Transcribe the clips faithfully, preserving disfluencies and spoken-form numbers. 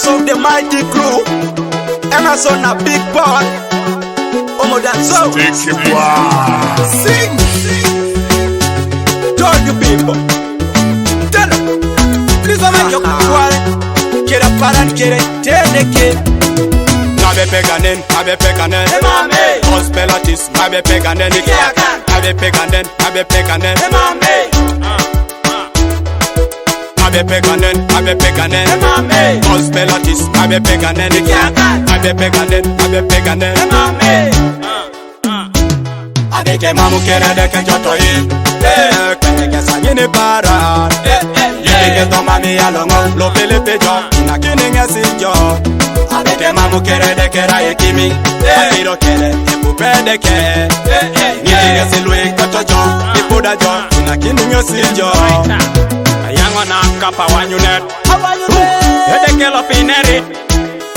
Of the mighty crew, Emerson a big boy. Omo dance so. Sticky boy. Sing. Told you people. Tell them. Please don't make your quiet. Get up and get it. Tell the kid. Mabe peganen, mabe peganen. Emame. Gospel artist, mabe peganen. Ikiakan. Mabe peganen, mabe peganen. Emame. Mabe peganen, mabe peganen. Emame. Gospel artist, mabe peganen. Ikiakan. Mabe peganen, mabe peganen. Emame. Adeke mamu kere deke joto yi. Eh, kwenye kesa yini para. Eh, eh, yini ke to mami alongo. Lo pele pe jo. Na kini ngesi jo. Adeke mamu kere deke ra ye kimi. Eh. Akiro kere, epupe deke. Eh, eh, yini ngesi lui koto jo. Ipuda jo. Na kini ngesi jo. Ayango na kapa wanyunet. Edeke lo pineri.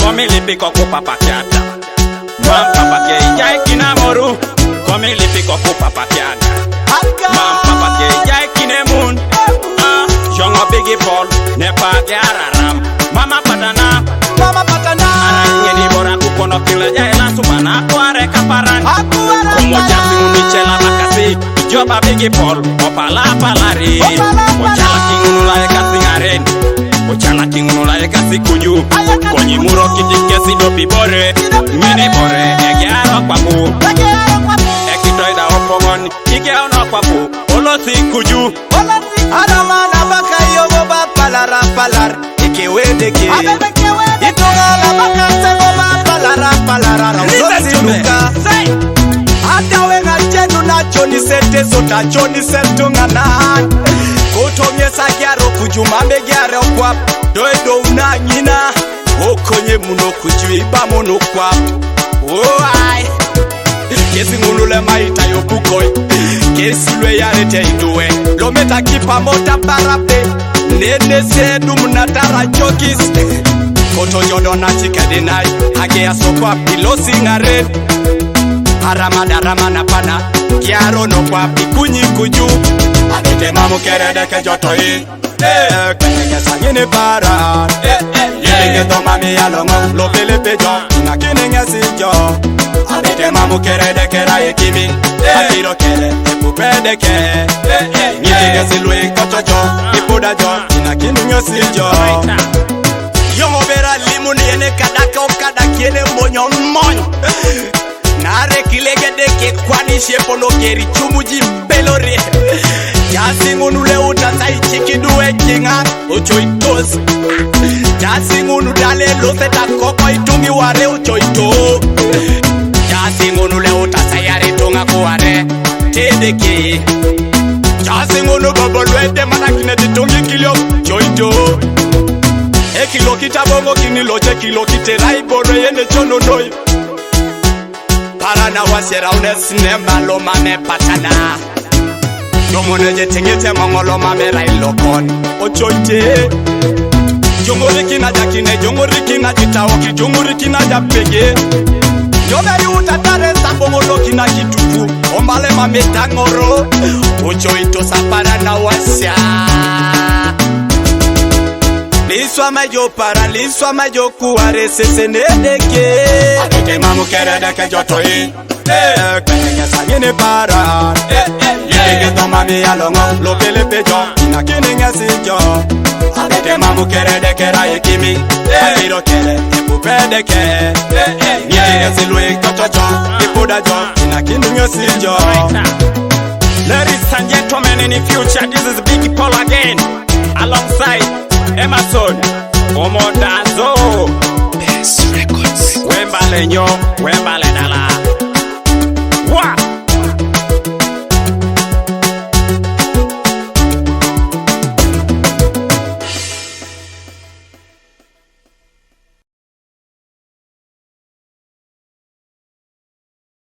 Komi lipi ko ku papa kiata. Mam papa ke jai kina moru. Komi lipi ko ku papa kiata. Mam papa ke jai kine mun. Ah, jongo bigi pol. Ne pa ge araram. Mama patana. Mama patana. Ara ngeni bora ku kono kila jai la sumana kware kaparan. Akuara. Komo jasi muni chela bakasi. Joba bigi pol. Opala palari. Opala palari. Ochala kingunu la ye kasi ngaren. Ochala kingunu la ye kasi kuju. Aye kasi kuju. Konyi muro kiti kesi dopi bore. Mini bore. Ege aro kwaku. Ege aro kwaku. Ekitoida opongon. Ige ono kwaku. Olo si kuju. Olo si kuju. Aramana baka yogo ba palara palar. Ike wedeke. Abebe ke wedeke. Itonga la baka sego ba palara palara. Listen to me. Luka. Say. Ata we nga jenu na joni sete sota joni setu nga na. Koto mye sa gyaro kujuma me gyaro kwa. Doi do una nyina. Okonye muno kuju iba muno kwa. Oh, ai. Kesi ngunu le maita yo bukoi. Kesi lwe ya rete iduwe. Lo meta kipa mota barape. Nene se dum na tara jokis. Koto jodo na chika denai. Age ya sokwa pilo singare. Aramada ramana pana. Kiaro no kwa pikunyi kuju. Adete mamu kere deke joto yi. Eh, kwenye sangine para. Eh, eh, yenge to mami alongo. Lo pele pe jo. Na kini ngesi jo. Adete mamu kere deke ra ye kimi. Eh. Akiro kere. Epupe deke. Eh, eh, yenge si lui koto jo. Ipuda jo. Na kini ngesi jo. Yongo bera limu ni ene kadaka okada kiene monyo mony. Nare kilege deke kwani shepo no keri chumuji pelore. Jasi ngunu le uta sai chiki duwe kinga ochoitos. Jasi ngunu dale lo seta koko itungi ware ochoito. Jasi ngunu le uta sai are tunga kuware. Tedeke. Jasi ngunu bobo lwete mana kine titungi kilio choito. Ekilo kita bongo kini loche kilo kite rai boro yene chono noi. Para na wasera une sinema lo mame patana. Domone je tengete mongolo mame rai lokon. Ochoite. Jongori kina jakine, jongori kina jitaoki, jongori kina japege. Jogari utatare sabongolo kina jitufu. Ombale mame tangoro. Ochoito sapara na wasia. Liswa majo para, liswa majo kuare sese nedeke. Adeke mamu kere deke joto yi. Eh, kwenye sangine para. Eh, eh, yenge to mami alongo. Lo pele pe jo. Na kini ngesi jo. Adeke mamu kere deke ra ye kimi. Eh. Akiro kere. Epupe deke. Eh, eh, yenge si lui koto jo. Ipuda jo. Na kini ngesi jo. Ladies and gentlemen, in the future, this is Biggie Paul again, alongside Emerson Omodanzo. Best Records. Wembale nyo, wembale dala.